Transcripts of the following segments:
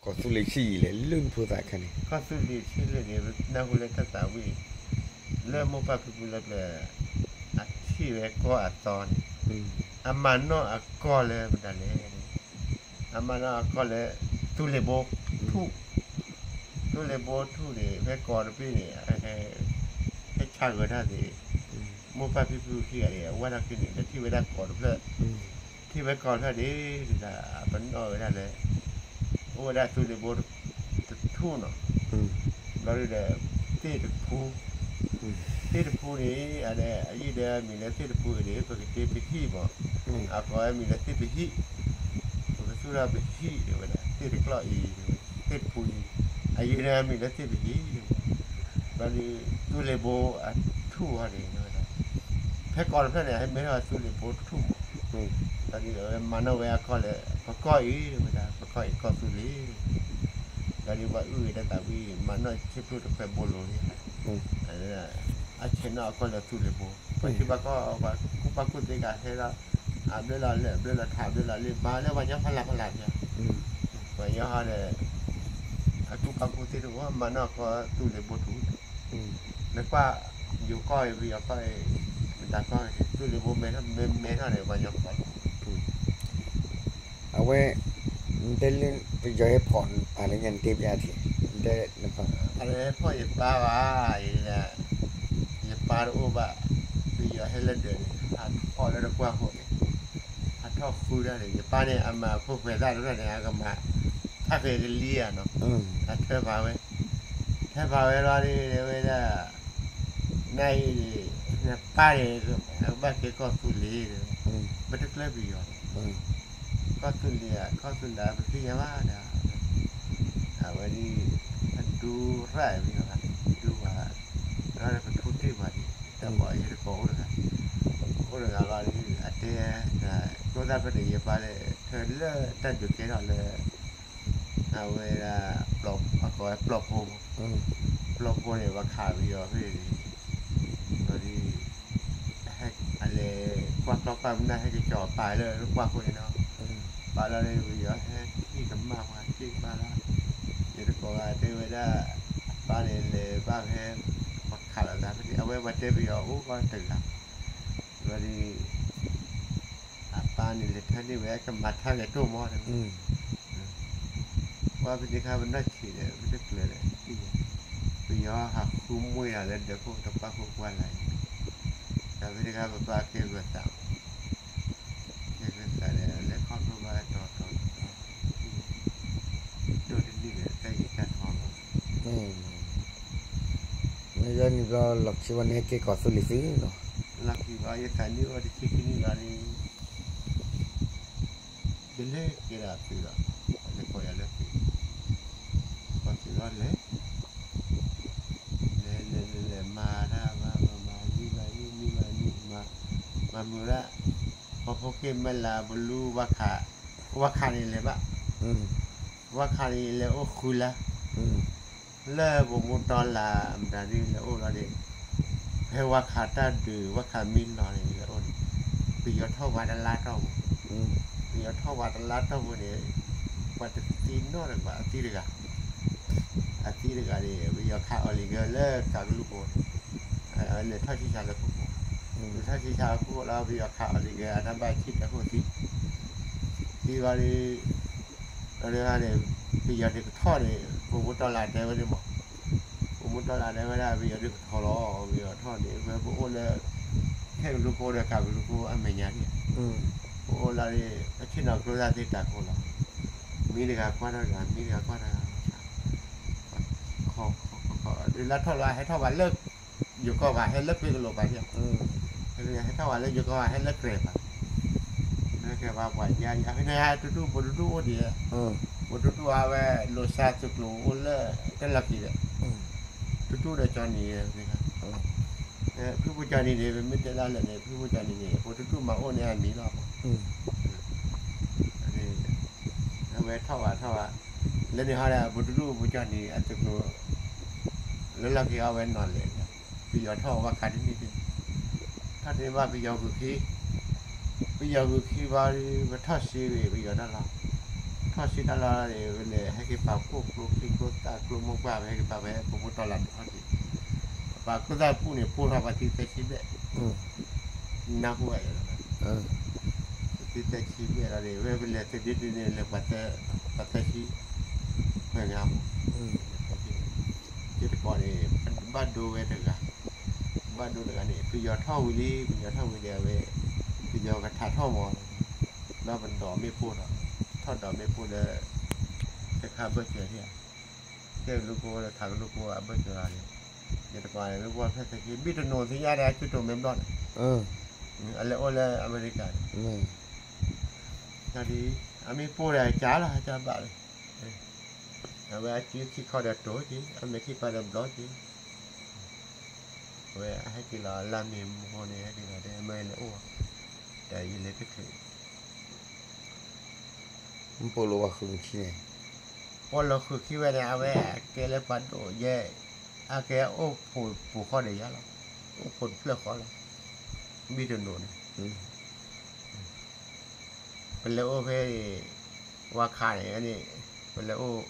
ကီၢ်သူလ့ၤဆံးယံာ်လဲၣ် လၢနဖိသၣ်ခဲန့ၣ်, ကီၢ်သူလ့ၤဆံးလၢန့ၣ် နၢ်ဟူလၢတၢ်သးဝံၣ် လၢမိၢ်ပၢ်ဖံဖုလၢပျၢၤ အထံၣ်ဝဲကီၢ်အသီန့ၣ်, အမၤနီၣ်အကီၢ်လၢမတၤလဲၣ်န့ၣ်, အမၤနီၣ်အကီၢ်လၢ သူလ့ၤဘိထူၣ်, သူလ့ၤဘိထူၣ်န့ၣ် ဖဲကီၢ်တဘ့ၣ်န့ၣ် ဟဲဆါဂၢၤတၢ်သ့ၣ်, မိၢ်ပၢ်ဖံဖုခံဂၤန့ၣ် အဝဲထီၣ်က့ၤန့ၣ် ဒီးထံၣ်ဝဲဒၣ်ကီၢ်တဖျၢၣ်, ထံၣ်ဝဲကီၢ်တဖျၢၣ်န့ၣ် ဒ်သိးအပနီၣ်ဝဲဒၣ်လၢ အိၣ်ဝဲဒၣ်သူလ့ၤဘိတထူၣ်နီၤ, ဘျီဒုဒီး သ့ၣ်တဖူ, သ့ၣ်တဖူန့ၣ် အယုၢ်ဒၢမံၤလၢသ့ၣ်တဖူအံၤန့ၣ် ပကတ့ပဟံၣ်မး, အကိးဝဲမံၤလၢသ့ၣ်ပဟံၣ်, ပကသူၣ်ထီၣ်ပဟံၣ်တဲဝဲဒၣ် သ့ၣ်တကျီၢ်အံၤ, သ့ၣ်တဖူအံၤ, အယုၢ်ဒၢမံၤလၢသ့ၣ်ပဟံၣ်, ဘျီဒု သူလ့ၤဘိအထူၣ်အီၤန့ၣ် ဖဲကီၢ်တဖျၢၣ်န့ၣ် ဟဲမ့ၢ်ထီၣ်သူလ့ၤဘိတထူၣ်မး, ဘျီဒု အဝဲမၤနီၣ်ဝဲအကီၢ်လၢ ပကီၢ်အံၤတဲဝဲဒၣ် ပကီၢ်အံၤကီၢ်သူလ့ၤ, ဘျီဒုပှၤအုၣ်ဂ့ၤတၢ်သးဝံၣ် မၤနီၣ်ဆံဖျိတခွဲးဘိလိၤန့ၣ်, အဆဲးနီၣ်အကီၢ်လၢသူလ့ၤဘိ, ပှၤထံပှၤကီၢ် ပှၤကူၣ်ဘၣ်ကူၣ်သ့ကဟဲဒီး အဘျၢလီၤလၢအဘျၢလီၤထး အဘျၢလီၤလံ မၤလၢပှၤညီဖးလၢ်ဖးလၢ်န့ၣ်, ပှၤညီဟီဒီး အကူၣ်ဘၣ်ကူၣ်သ့တအိၣ် မၤနီၣ်ကီၢ်သူလ့ၤဘိထူၣ်, နကွၢ် ယိၤကီၢ်အံၤ ပယီၤကီၢ်အံၤ မတၤကီၢ်အံၤ သူလ့ၤဘိမဲထီၣ်န့ၣ် ပှၤညီကီၢ်လီၤ, အဝဲ တဲလၢ ပယီၤဟဲဖီၣ်အါလၢညါ နတဲပျါထံၣ်, တဲနပၢ် အဝဲဟဲဖီၣ်ယပၢ်ဘၣ်, ယပၢ်တအိၣ်ဘၣ်, ပယီၤဟဲလၢဒၢးန့ၣ် ဟးထီၣ်လၢတကွၢ်ဃိန့ၣ်, ဟးထီၣ်ဃုဒၣ်န့ၣ် ယပၢ်န့ၣ် အမၤဖိၣ်ဖဲသၣ်တဖျၢၣ်န့ၣ် အကမၤ ထးဃဲၤကလံၤဧါနီၤ, အထၢဖးဝဲ, ထၢဖးဝဲလီၤဒီး တဲဝဲဒၣ် နအံၤန့ၣ် နပၢ်န့ၣ် အကဘၣ်ကဲကီၢ်သူလ့ၤ, ပတကျၢၢ်ပယီၤန့ၣ်, ကီၢ်သူလ့ၤဧါ ကီၢ်သူလ့ၤ ပသ့ၣ်ညါဘၣ်ဒၣ်, အဝဲဒၣ် အဒူရၣ်ဝဲ ဒူဝဲ, ဒီးပထူတ့ၢ်ပှၤန့ၣ် တၢ်ပီၢ်ယတကိးအိၣ်တဂၤ, အိၣ်တဂၤလီၤဒီး အတဲ ကျိသၣ်ဖဲန့ၣ် ယပၢ်လၢ ထၢလၢတၢ်ဒုးကဲထီၣ်လၢ အဝဲဒၣ် အကိးဝဲပျီၢ်ဖိ, ပျီၢ်ဖိန့ၣ် ပှၤခးပယီၤဖဲန့ၣ်, ဒီး အလဲၤကွၢ်ကျီကွၢ်မနုၤ ဟဲက့ၤကၠီၤပာ်လၢကွၢ်ဃိန့ၣ်နီၤ, ပာ်လီၤဒီး ပယီၤဟဲထံၣ်ကမၣ်ပှၤစ့ၢ်ကီးလီၤ, ယတကိးဂၤတဲဝဲဒၣ် အပၢ်န့ၣ်လဲၤဘၣ်ဖဲ ပှၤခးလိာ်သးဖဲန့ၣ် အဝဲပှၤတဲပယီၤအိၣ်ကီၢ်တဂၤ, ဒီး အပၢ်န့ၣ်လဲၤထၢန့ၢ်ဝဲ ကမၤထါဂဲၤတိၢ်မီၢ်န့ၣ်, ပှၤဖဲန့ၣ်ခါပနီၢ်ဆံးဒီး ပတကျၢၤဒီး ပယီၤဟးဃုမွ့လီၤလၢဒၢးခိၣ်တပၣ်ခိၣ်ကွၢ်လၢ်အံၤ, ဒီးဖဲန့ၣ်ခါပပၢ်ကဲဂၢၢ်သး, ကဲဂၢၢ်သးဒီး လဲၤခီဖျိဘၣ်တီၤတီၤတီၤတီၤ, ဒိၣ်တနံၣ်ဒီး တၢ်ဂ့ၤတၢ်ထီလီၤ မ့ၢ်ယဲန့ၣ်ဘျီ လီၢ်ခံဘၣ်န့ၣ် ဟဲက့ၤကီၢ်သူလ့ၤသုလီၤ, လီၢ်ခံဘၣ် ယသးနံၣ်အိၣ်တဆံခံနံၣ်လီၤန့ၣ်, ယလဲၤကဲဒၣ်သုလီၤ, လဲၤကိးယၤလၢသု, ကီၢ်သုလီၤလဲၤ, လဲၤလဲၤလဲၤလဲၤ မၤတၢ်ဘၣ်မၤ မၤနံၣ်မၤနံၣ် နံၣ်မၤနံၣ် မၤမုာ်ဒၣ်, ပှၤဖိက့ၣ်မဲလး ပလူဝါခး, ဝါခးန့ၣ်လဲၤဘၣ်, ဝါခးန့ၣ်လဲၤအိၣ်ဃုလါ လၢပမူတီလၢ် မတၤဒ်လဲၤအိၣ်လီၤန့ၣ်, ဖဲဝါခးတၢ်ဒုး ဝါခးမံလီၤန့ၣ် လဲၤအိၣ်န့ၣ်, ပယီၤထီၣ်ဝါတလါတီၢ်ပူၤ, ပယီၤထီၣ်ဝါတလါတီၢ်ပူၤန့ၣ်, ပှၤတသံနီတဂၤဘၣ် အသံတဂၤ, အသံတဂၤန့ၣ် ပယီၤခးအီၤလံၤဂၢၤလၢကးကလူၢ်ပူၤန့ၣ်, လဲၤထီၣ်ဆံဆါလၢခိၣ်ခိၣ်, လဲၤထီၣ်ဆံဆါလၢခိၣ်ခိၣ်လီၤ ပယီၤခးအီၤလံၤဂၢၤ အတၢ်ဘၣ်ဆံၣ်တၢ်ခိၣ်သံ, သံဘၣ်ဒီး ဒီးန့ၣ် ပယီၤဒုးကထီၣ်န့ၣ် ပမူတီလၢ်တဲဝဲန့ၣ်မး, ပမူတီလၢ်တဲဝဲဒၣ် ပယီၤဒုးကထီၣ်လီၤ ပယီၤထီၣ်န့ၣ် ဝဲပအိၣ်လၢ ခဲကလူဖိဒီးကးကလူဖိအမဲာ်ညါန့ၣ်, ပအိၣ်လၢ ပဆ့ၣ်နီၤကျိသၣ်သ့ၣ်တၢ်ခိၣ်လီၤ, မံတဂၤကွၢ်တဂၤ မံတဂၤကွၢ်တဂၤ ခီ ခီ ခီ ခီ ဒုးလၢထီၣ်လီၤ ဟဲထီၣ်ဝဲလၢ ယိၤကီၢ်ဘၣ် ဟဲလၢပ့ကလိာ်ဘၣ်ဒ်, ဟဲထီၣ်ဝဲလၢယိၤကီၢ်ဘၣ် ဟဲလၢကြဲးဘၣ်, ဟဲလၢကြဲးဘၣ်ပှၤယါယါ ဖဲန့ၣ်ဟဲတဒူၣ် ပတဒူၣ်အိၣ်ဒံး, ပတဒူၣ်အဝဲလိာ်စၢ်သုးကျိၤအိၣ်လၢတလီၢ်ခံဒီး, တဒူၣ်ဒီးကၠီနံၤ, ဖုပူကၠီနံၤန့ၣ် ပမ့ၢ်တဲလၢလဲၣ်န့ၣ် ဖုပူကၠီနံၤန့ၣ် ပတဒူၣ်မၤအိၣ်န့ၢ်အမံၤလီၤ အဝဲထီၣ်ဘၣ်ထီၣ်ဘၣ်, လၢန့ၣ်ဟီဒီး ပတဒူၣ်ပူကၠီနံၤအသုးကျိၤ လၢလီၢ်ခံအဝဲနီၢ်လဲၣ်, ပယီၤထီၣ်ဝဲခးတန့ၢ်သ့, ထီၣ်တန့ၢ်ဘၣ်ပယီၤဂုာ်ခံ, ပယီၤဂုာ်ခံဘၣ်ဒီး ပထီၣ်စ့ဝဲပယီၤတၢ်လီၤ, ထီၣ်ဆံတၢ်လီၢ်န့ၣ် ဝဲလဲၤဟဲက့ၤပာ်ဖှိၣ်ကျိချံကျိသၣ်ကျိမိၢ်ပှၢ် ဝဲဟဲက့ၤပာ်ဝဲပမိၢ်တီၤလၢ်ထီၣ်က့ၤ, ပှၤကျိသၣ်ပူၤန့ၣ် ပိၢ်ထီၣ်ပှၤသံသၢဆံဘျဲၣ်, နၢ်ဟူဘၣ်ယၤလီၤ, သံသၢဆံဘျဲၣ်လီၤန့ၣ် ဝဲပလဲၤသဒ့ဒုန့ၣ် လဲၤပှၤသၢဆံ, ပှၤငါမး, ယတကိးန့ၣ် ဘၣ်ဒိဝဲတဂၤ, ဘၣ်ဒိတဂၤန့ၣ် ပယီၤထီၣ်ဝံၤလံ ပယီၤထီၣ်ဝံၤဒီးဝဲ, ပယီၤကထးထီၣ်မး, လၢပဒိးမ့ၣ်ပိၢ်ဒီး, ထီၣ်ဒိးမ့ၣ်ပိၢ်လၢ တခါဘၢၣ်စၢၤထံၣ်ဧါ, ကဲကလူၢ်ဖိဒီးထးကလူၢ်ဖိအဘၢၣ်စၢၤလီၤန့ၣ်, ယတကိးန့ၣ် မ့ၢ်ပှၤဖျဲၣ်သၢဆံ ဘံၣ်တနိးသ့ၣ်ညါဒီးအစုတိၤမ့ၢ်ဘျီၣ်န့ၣ်, အလဲၤအိၣ်လၢအမဲရကၤန့ၣ်, အမ့ၢ်ပိၢ်ဒီးကၢ်လီၤ ကၢ်ဘၣ်လီၤ, အဝဲအစုခံခီဒီးတိၤက့ၤ အမဲာ်ခံခီဒီးဘျီၣ်က့ၤ, အဝဲအဟဲက့ၤလီၤလၢမ့ၢ်မိၢ်န့ၣ် ဟဲက့ၤလီၤတဲမ့ၢ်လဲၤအိၣ်, ဒီးယလဲၤတချုး ပိာ်လိာ်ဝဲဃုာ်ခံန့ၣ်, ပိာ်လိာ်ဃုာ်ခံဝဲန့ၣ် အဝဲအကဲလၢပှၤဒိၣ်ယဲ, အကဲအိၣ်ဖိးပူၤဃီဒီးယၤလီၤ, အိၣ်ဖိးတဖျၢၣ်ဃီလီၤ, ဘံၣ်တနိးန့ၣ်, ပလဲၤအိၣ်ဖဲ, ဝါခးန့ၣ်န့ၣ်, ပလဲၤအိၣ်,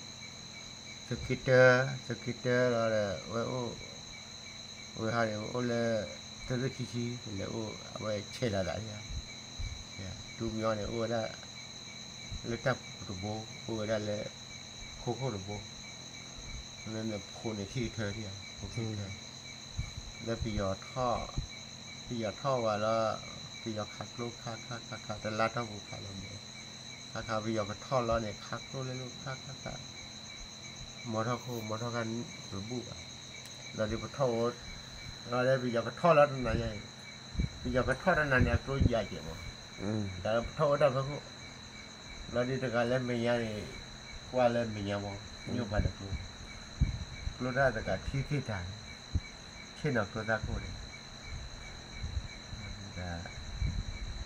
သုးက့တၢ, သုးက့တၢလီၤဒီး ဝဲအိၣ် ဝဲဟီန့ၣ် အိၣ်လၢ တရ့ၣ်ခံဆံ လဲၤအိၣ် အဝဲဆဲးလီၤသးန့ၣ်, တူၢ်မံအီၤန့ၣ် အိၣ်ဝဲဒၣ် လၢတၢ်ပူၤတဘိ, အိၣ်ဝဲဒၣ်လၢ ခိခိၣ်တဘိ, လၢနဖိန့ၣ်ထံၣ်ကထၢထံၣ်ဧါ, ဖိခံကထၢ, လၢပယီၤထီၣ်, ပယီၤထီၣ်ဝဲလီၤ, ပယီၤခးကျိခါခါခါခါ တလါထီၣ်ပူၤခးလီၤန့ၣ်, ခါခါပယီၤကထီၣ်လီၤန့ၣ် ခးကျိလၢလိၣ်ခါခါခါ မီထီၣ်ခိၣ် မီထီၣ်ခါ တဘူၣ်ဘၣ်, လီၤဒုးပထီၣ်အိၣ်, လီၤဒုးပယီၤကထီၣ်လီၤတနၤညါအံၤ, ပယီၤကထီၣ်တနၤန့ၣ် အကျိယၤကဲးမး, တၢ်ပထီၣ်အိၣ်တၢ်ဖီခိၣ်, လီၤဒုးတဂၤလၢမဲာ်ညါန့ၣ်, ကွၢ်လၢမဲာ်ညါမး, ညိၣ်ပှၤဒီးကျိ, ကျိတၢ်တဂၤထံသ့ၣ်တၢ်, ဆ့ၣ်နီၤကျိသၣ်ခိၣ်န့ၣ်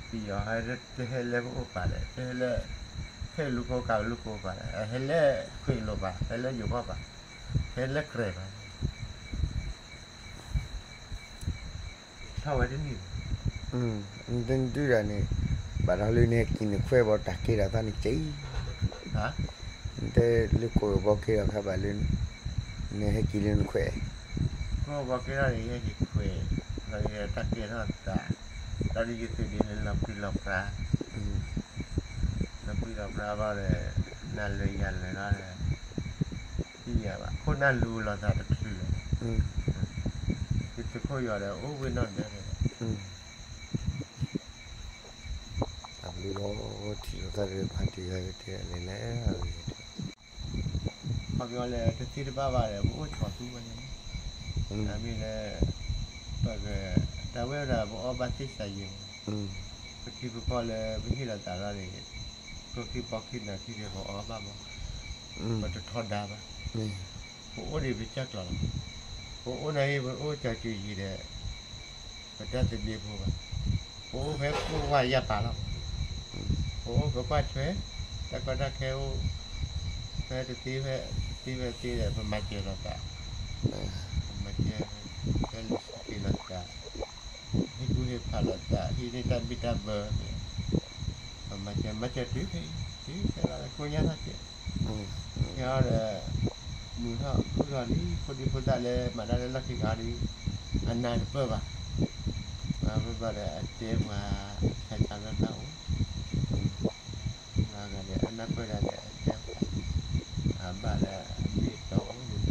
ပယီၤဟဲတဟဲလၢပအိၣ်ပာ်လဲၣ်, တဟဲလၢ, ဟဲလူၤကိကၤလူၤကိပာ်လဲၣ်, ဟဲလၢဃ့ၢ်လိာ်ပာ်, ဟဲလၢယိၤကီၢ်ပာ်, ဟဲလၢကြဲးပာ်, ထီၣ်ဝဲတနံၣ်, တနံၣ်ဒၣ်န့ၣ်, ဘၣ်ဒီးလၢနဟဲက့ၤနခွဲးဘၣ်တၢ်ကဲဒၣ်သးန့ၣ်ကဲ, တဲလၢကိးဘီကဲဒီးခါဘၣ်လၢ, နဟဲက့ၤလၢနခွဲး, ကိးဘီကဲထီၣ်န့ၣ် ယဟဲက့ၤခွဲး, လီၤတၢ်ကဲထီၣ်သး, လီၤဒုးယသုးဒ်န့ၣ်လီၤပြံလီၤပြါ, လီၤပြံလီၤပြါဘၣ်ဒီး, နၤလၢယၤလၢာ်လီၤဒီး, သ့ၣ်ညါဘၣ် ခိၣ်နၢ်လူၤလီၤသးတချုးလၢၤ, ယသုးခိၣ်ယီၤဒီးအိၣ်ဝဲနီၢ်ဒၢဒီး တၢ်ဘျုးလီၤ, ထံၣ်လိာ်သးဒီးဖးတံၢ်ဂၤကတဲလဲၣ်လဲၣ်, ခီပညီလၢတသ့တဘၣ်ဘၣ်ဒီး ပအိၣ်ဆိးသူဝဲန့ၣ်, မ့ၢ်လၢ, ပက, တၢ်ဝဲဒၣ်ပအီၣ်ဘၣ်သ့ၣ်စးယံၤမး, ပထံပကီၢ်လၢပဟ့ၣ်လီၤသးလီၤန့ၣ်, ကျိချံဘီချံနၢ်ချံန့ၣ် ပအီၣ်ဘၣ်မး, ပတထီဒါဘၣ်, ပအိၣ်ဒံးပကၢ်ကျီၤလီၤ, ပအိၣ်နၤအံၤ ပအိၣ်ကၢ်စူၤယံၤဒီး ပတၢ်သဘျ့ဖိဘၣ်, ပအိၣ်ဖဲပှၢ်ယၢ်ပာ်လီၤ, ပအိၣ်ပကွၢ်ထွဲ, တၢ်ကီတၢ်ခဲအိၣ်, ဖဲတသ့ဖဲ, တသ့ဖဲသ့ဒီး ပမၤစၢၤလိာ်သး, ပမၤစၢၤ, ဖဲလဲၤစးက့ၤလိာ်သး, ဟ့ၣ်ကူၣ်ဟ့ၣ်ဖးလိာ်သး ဟ့ၣ်န့ၢ်တၢ်ဘံၣ်တၢ်ဘၢ, ပမၤစၢၤ မၤစၢၤတုၤဖဲအံၤ, တုၤဖဲလီၤကိညါထီၣ်ကဲး ကဲအီၤဒီး, မုာ်ထီၣ်ခုၣ်ထီၣ်လံ ဖိဒံဖိသၣ်လၢမၤတၢ်လၢလီၢ်ခံဂၤဒီး, အနၢ်တပၢၢ်ဘၣ်, ပၢၢ်ဘၣ်ဒီးအတဲပှၤ, ဆါဆါဘျၢဘျၢအိၣ်, ဂၤဒီးအနၢ်ပၢၢ်ဒၣ်ဒီးအတဲပှၤ, အဘၣ်လၢအမ့ၢ်တီအိၣ်န့ၣ်ဒီး, ပ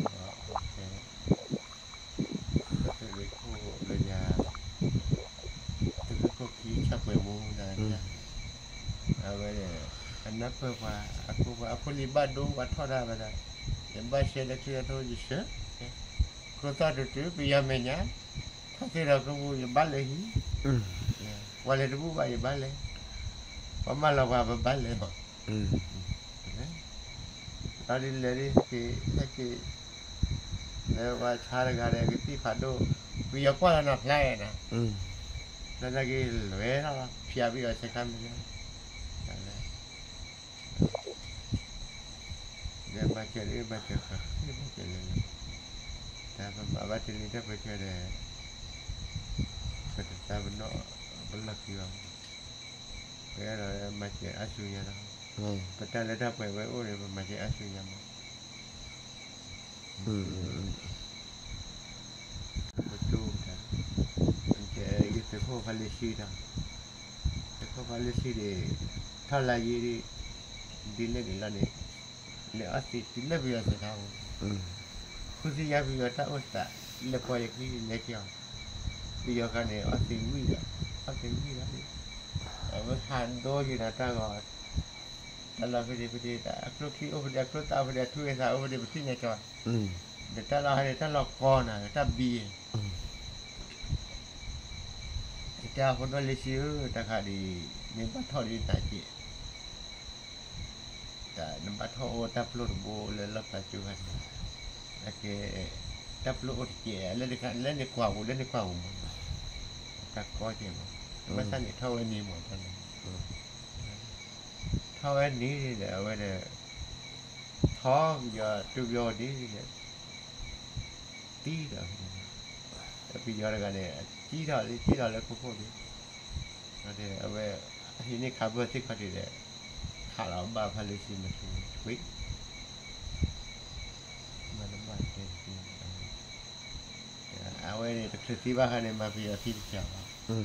သုးရ့ၣ်ခိၣ်လၢညါ, သုးရ့ၣ်ခိၣ်ခံဆၣ်ပှဲၤမူနၤ, အဝဲ, အနၢ်ပၢၢ်ပှၤ, အကိးပှၤ အဖိလံၤဘၣ်ဒိပှၤထီၣ်တၢ်ဝဲဒၣ်, ယဘၣ်ရှဲလၢခံအထိယဆၢ, ကျိသၣ်တုၤတုၤ ပယီၤမဲာ်ညါ, ထီၣ်သ့ဒီးကျိပူၤ ယဘၣ်လဲၤဟံၣ်, ပှၤလဲၤတဘူၣ်ဘၣ်ယဘၣ်လဲၤ, ပှၤမၢလီၤပှၤပဘၣ်လဲၤဘၣ်, လီၤဒ်လဲၤဒ်ဟဲက့ၤ, ဟဲက့ၤ, လၢပှၤဆါတဂၤဒီးကသံၣ်ဖးဒိၣ်, ပယီၤကွၢ်လီၤနၤဖျါနၤ, လၢတၢ်က့ၤလွဲၢ်ထီၣ်လီၤ ဖၠးဘံၣ်အီၤဆဲးခါမံၤလီၤ, လၢ, ဒီးမၤစၢၤဒ်မၤစၢၤဃၣ်ဃၣ်မၤစၢၤလဲၤလဲၤ, တၢ်ပမၤဘၣ်တ့ၢ်လံတၢ်ပၢဆှၢဒီး, ပတသးပနီၣ်, ပလီၢ်ခံဘၣ်, ပအဲၣ်ဒိးမၤစၢၤအါဆူညါလီၤ ပတၢ်လၢတၢ်ပှဲၤဝဲအိၣ်န့ၣ် ပမၤကဲအါဆူညါမး, ပကၠိတၢ်, ယသုးခိၣ်ဖါလ့ဆံတၢ်, သုးခိၣ်ဖါလ့ဆံန့ၣ် ထီၣ်လါယ့ၢ် ဒ်လဲၣ်ဒ်လဲၣ်န့ၣ် လဲၤအီသံးတုၤလၢပယီၤစခါပူၤ, ဃုသ့ၣ်ညါပယီၤတၢ်အိၣ်သး, လဲၤပိာ်ယခံလဲၤက့ၤအီၤ, ပယီၤခါန့ၣ် အီသံးဝံၣ်ဒီး, အီသံးဝံၣ်ဒီး, အဝဲဟးဒိယံၤနၤတၢ်ဂီၤ, တၢ်လီၢ်ဖဲန့ၣ်ဖဲန့ၣ် အကျိချံအိၣ်ဖဲန့ၣ် အကျိသၣ်အိၣ်ဖဲန့ၣ် အထူအသးအိၣ်ဖဲန့ၣ် ပသ့ၣ်ညါကီး, ဒီးတၢ်လီၢ်ဟဲန့ၣ် တၢ်လီၢ်ကီနၤ တၢ်ဘံ တၢ်ဖိဒိၣ်လ့ဆံဧၢ တၢ်ခါဒ်အံၤ မ့ၢ်ဘၣ်ထီၣ်ဒ်နၤက့ၤ, တၢ်နဘၣ်ထီၣ်အိၣ်တၢ်ပျိၢ်တဘိလၢလီၢ်ဖျါကၠိခါန့ၣ်, အကဲ တၢ်ပျိၢ်အိၣ်တကဲး လၢန့ၣ်ကွၢ်ပူၤ လၢန့ၣ်ကွၢ်ပူၤမး, တၢ်ကီကဲးမး, ဘၣ်ဆၣ်န့ၣ်ထီၣ်ဝဲန့ၣ်မးတၢ်န့ၣ်, ထီၣ်ဝဲန့ၣ်ဒီး အဝဲဒီး ထီၣ်ပယီၤ တုၤပယီၤဒ်န့ၣ် သံဒီး, ပယီၤတဂၤန့ၣ် ကံထီၣ်လၢ ကံထီၣ်လၢခိခိၣ်န့ၣ်, အဝဲ အဟံးန့ၢ်ခးဘၢၣ်သ့ၣ်ခီၣ်ထံးဒီး ခးလီၤဘၣ်ဖါလ့ဆံမ့ၢ်ဆူ ထွံၣ် မၤတဘၣ်တဲတသ့, အဝဲန့ၣ် တချုးသံဘၣ်ခါန့ၣ် မၤပယီၤသံတစှၤဘၣ်, ပယီၤခီၣ်ထံး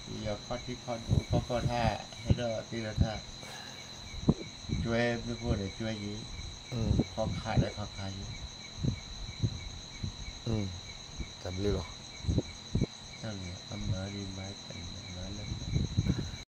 ခီၣ်ဒိၣ်ခီၣ်ဖီၣ်ထါ ဟဲထီၣ်သ့ၣ်ထီၣ်ထါ, ကွဲမ့ၢ်ဖိန့ၣ် ကွဲယံၤ, ခီခါဒီးခီခါယံၤ, တၢ်ဘျုးလီၤ, တၢ်ဘျုး အမၤဒ်မၤတၢ်မၤလၢ